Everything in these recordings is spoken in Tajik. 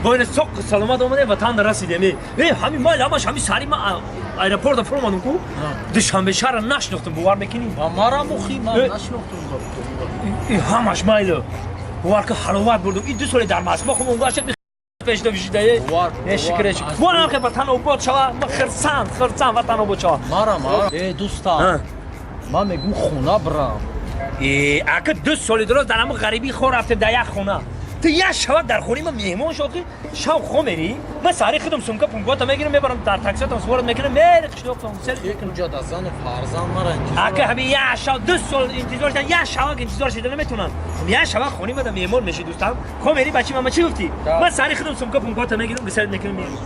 Бо ина соқ саломат омадем, ватан расидем. Э, ҳамин майл ҳамаш ҳамин сари ма аэропорта фуромадам ку. Душанбе шаҳра нашнохтам, бовар мекунӣ? Ва марам охи ман нашнохтам. И ҳамаш майло. Бовар ки ҳаловат бурдум. И 2 соли дар Москва хум онга шад пешда бишидае. Не шукр. Бо ки ватан обод шава, ма хирсанд, хирсанд ватан обод шава. Марам, э дӯста. Ман мегум хона брам. Э, ака 2 соли дуроз дар ҳамон ғарибӣ хор рафтем дар як хона. Ту як шава дар хонаи ман меҳмон шо ки шав хо мерӣ? Ман сари худам сумка пункота мегирам, мебарам дар таксиатам сворат мекунам, мери қишлоқтам сер мекунам. Уҷа да зану фарзанд мара интизор. Ака ҳамин як шав 2 сол интизор шудан, як шава интизор шида наметавонам. Як шава хонаи ман меҳмон меши дӯстам. Хо мерӣ бачи ман чӣ гуфтӣ? Ман сари худам сумка пункота мегирам, гусел мекунам, мерим.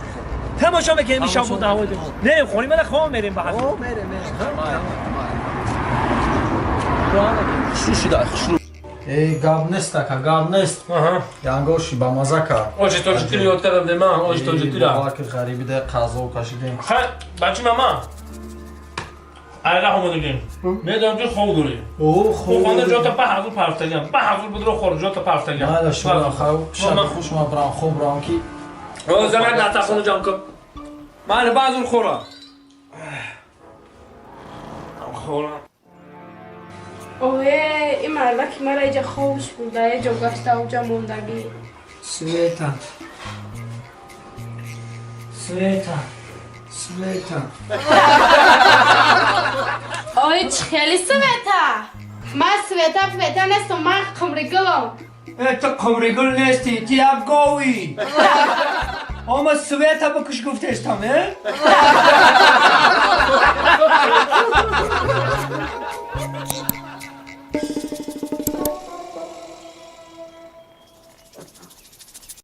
Тамошо мекунем ин шав буда ҳаво. Не, хонаи ман хо мерем ба ҳам. Мерем, мерем. Хушу шуда, хушу. Эй, гап нест, ака, гап нест. Янгоши ба маза ка. Оши тоҷикиро ёд кардам, де ман, оши тоҷикиро. Бовар ки ғариби де қазо кашидем. Хай, бачи мама. Айра омадагим. Медонам ки хоб дорӣ. О, хоб. Хонда ҷота па ҳазур парфтагам. Па ҳазур будро хор ҷота парфтагам. Майла шура, хай, шаб хуш ма брам, хоб брам ки. О, заман дастархона ҷамъ кун. Майла баъзур хора. Хора. Ое, ин мардаки мара иҷа хобш бурда, эҷо гашта уҷа мондагӣ. Света. Света. Света. Ой, чӣ хели Света? Ман Света Света нестам, ман Қумригулам. Э, ту Қумригул нестӣ, ту як говӣ. Ома Света бикуш гуфтестам, э?